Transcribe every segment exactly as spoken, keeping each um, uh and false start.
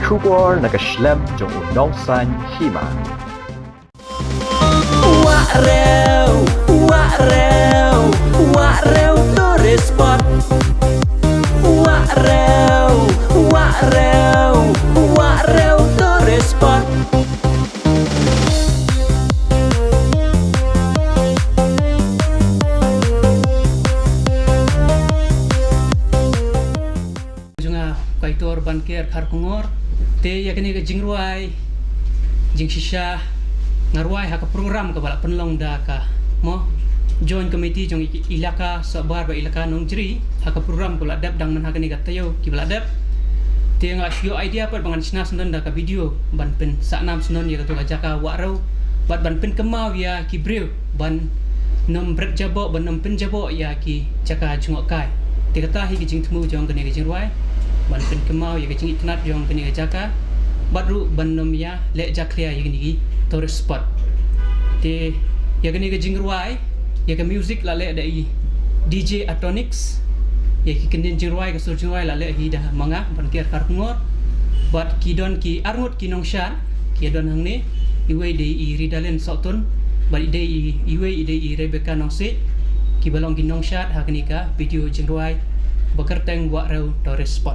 Khubor na ka shlem jong u nongsan hima. Wah Rew, Wah Rew, Wah Rew Tourist Spot. Wah Rew, Wah Rew, Wah Rew Tourist Spot. Jong nga Kaitor Banker Kharkongor. Te ïa kane ka jingrwai jingshisha nga rwai ha ka program kaba la pynlong da ka mo Joint Committee jong i-, Ilaka Sohbar bad Ilaka Nongjri, ha ka program kaba la dep dang myn ha kane ka taïew kiba la dep. Te nga la shu ïoh idea pat ba ngan shna syndon da ka video ban pynsahnam syndon ïa kato ka jaka Wah Rew bad ban pynkynmaw ïa ki briew ban nym bret jaboh, ban nym pynjaboh ïa ki jaka jngohkai. Te kata hi ka jingthmu jong kane ka jingrwai, ban pynkynmaw ïa ka jingitynnad jong kane ka jaka bad ruh ban nym ïa leh jakhlia ïa kine ki tourist spot. Te ïa kane ka jingrwai, ïa ka music la leh da i D J Atonics, ïa ki kyndit jingrwai, ka sur jingrwai la leh hi da ma nga Banker Kharkongor. Bad ki don ki arngut ki nongshad ki ïa don hangne, iwei dei i Ridalin Sohtun, bad i dei i, iwei i dei i Rebecca Nongsiej, kiba long ki nongshad ha kane ka video jingrwai ba kyrteng Wah Rew Tourist Spot.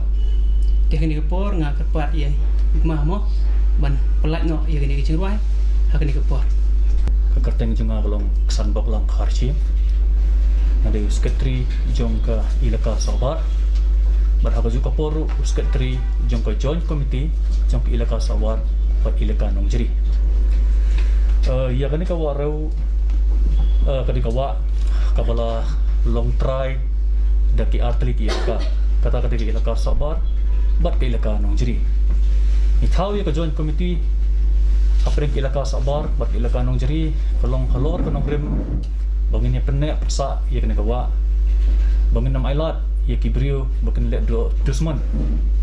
Te ha kane ka por nga kyrpad ïa i ma mo ban pyllait noh ïa kane ka jingrwai ha kane ka por. Ka kyrteng jong nga ka long Ksanboklang Kharshim. Nga dei u secretary jong ka Ilaka Sohbar bad ha kajuh ka por ruh u secretary jong ka Joint Committee jong ka Ilaka Sohbar bad Ilaka Nongjri. Eh, ïa kane ka Wah Rew, eh, kane ka wah kaba la long trai da ki artylli ki ilaka, kata ka dei ka Ilaka Sohbar bad ka Ilaka Nongjri. Ngi thaw ïa ka Joint Committee hapdeng ka Ilaka Sohbar bad ka Ilaka Nongjri ka long halor ka nongrim ba ngin ïa pynneh pynsah ïa kane ka wah, ba ngin nym ailad ïa ki briew ba kin leh doh dusmon,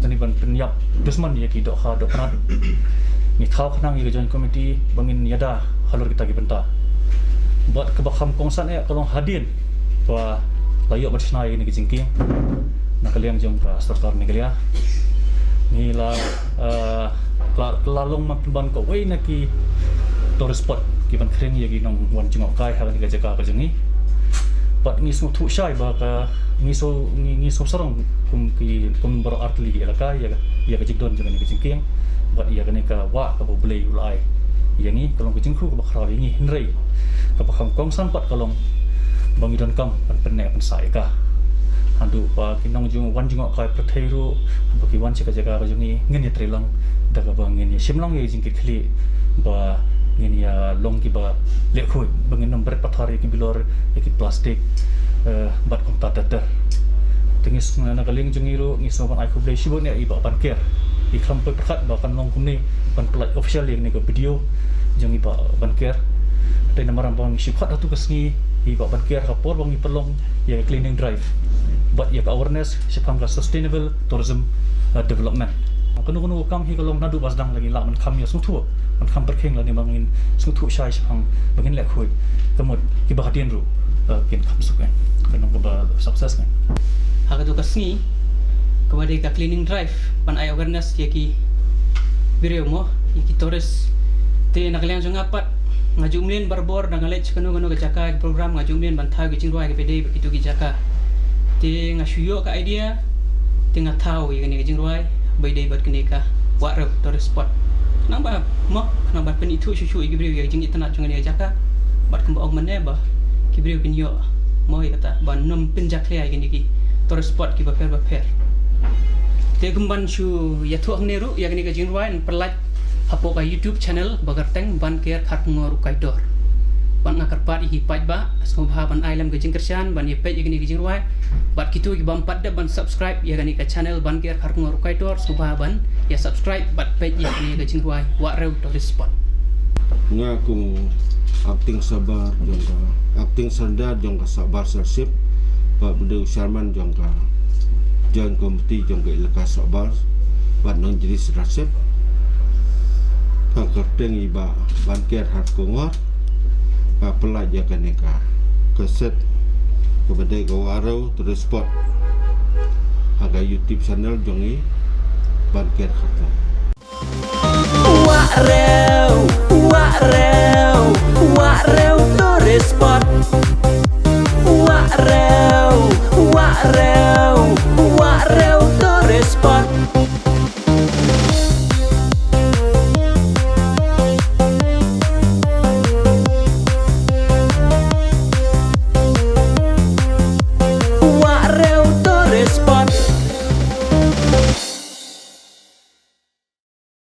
kane ban pynïap dusmon ïa ki dohkha dohknat. Ngi thaw khnang ïa ka Joint Committee ba ngin ïada halor kita ki bynta. Bad kaba kham kongsan eh ka long hadien ba la ïoh ban shna ïa kane ka jingkieng na ka liang jong ka sorkar Meghalaya, ngi la, eh, la, la long man pynban kawei na ki tourist spot kiban khring ïa ki nongwan jngohkai ha kane ka jaka ka jong ngi. Bad ngi sngewthuh shai ba ka, ngi sngew, ngi, ngi sngewsarong kum ki, kum baroh artylli ki ilaka ïa, ïa ka jingdon jong kane ka jingkieng bad ïa kane ka wah kaba U Blei u la ai ïa ngi. Ka long ka jingkyrkhu kaba khraw ïa ngi, hynrei kaba kham kongsan pat ka long ba ngi donkam ban pynneh pynsah ïa ka. Haduh ba ki nongwan jngohkai pyrthei ruh haba ki wan sha ka jaka ka jong ngi, ngin ïatrei lang da kaba ngin ïashim lang ïa ka jingkitkhlieh ba ngin ïa long kiba leh khuid, ba ngin nym bret pathar ïa ki bilor, ïa ki plastik, eh, bad kumta ter ter. Te ngi sngewbha na ka liang jong ngi ruh ngi sngewbha ban ai khublei shibun ïa i Bah Banker. I kham poi pyrkhat ba kan long kumne ban pyllait official ïa kane ka video jong i Bah Banker. Te namar ba ngi shu khot ha tu ka sngi i Bah Banker ha por ba ngi pynlong ïa ka cleaning drive bad ïa ka awareness shaphang ka sustainable tourism, uh, development. Kano kano ka kam hi ka long naduh ba sdang la ngi lah ban kham ïa sngewthuh, ban kham pyrkhing lane ba ngin sngewthuh shai shaphang ba ngin leh khuid, ka mut kiba hadien ruh, uh, kin kham suk, eh, ka long kaba success, eh. Ha kato ka sngi kaba dei ka cleaning drive ban ai awareness ïa ki briew mo, ïa ki tourist. Te na ka liang jong nga pat nga ju mlien barabor da nga leit sha kano kano ka jaka, ka program, nga ju mlien ban thaw ki jingrwai kiba dei bad kito ki jaka. Te nga shu ïoh ka idea, te nga thaw ïa kane ka jingrwai ba dei bad kane ka Wah Rew Tourist Spot. Khnang ba mo, khnang ba pynithuh shuh shuh ïa ki briew ïa ka jingitynnad jong kane ka jaka. Bad kumba ong mynne ba ki briew kin ïoh mo ïa kata ban nym pynjakhlia ïa kine ki tourist spot kiba pher ba pher. Te kumban shu ïathuh hangne ruh ïa kane ka jingrwai, yn pyllait hapoh ka YouTube channel ba kyrteng Banker Kharkongor U Kaitor. Bad nga kyrpad ïa ki paidbah sngewbha ban ai lem ka jingkyrshan ban ïa peit ïa kane ka jingrwai. Bad kito ki bym pat dep ban subscribe ïa kane ka channel Banker Kharkongor U Kaitor, sngewbha ban ïa subscribe bad peit ïa kane ka jingrwai Wah Rew Tourist Spot. Nga kum u acting Sohbar jong ka, acting Sardar jong ka Sohbar Sarship, bad u dei u chairman jong ka Joint Committee jong ka Ilaka Sohbar bad Nongjri Sarship. Ka kyrteng i Bah Banker Kharkongor, ka pyllait ïa kane ka cassette kaba dei ka Wah Rew Tourist Spot ha ka YouTube channel jong i Banker Kharkongor. Rew, wah rew, wah rew.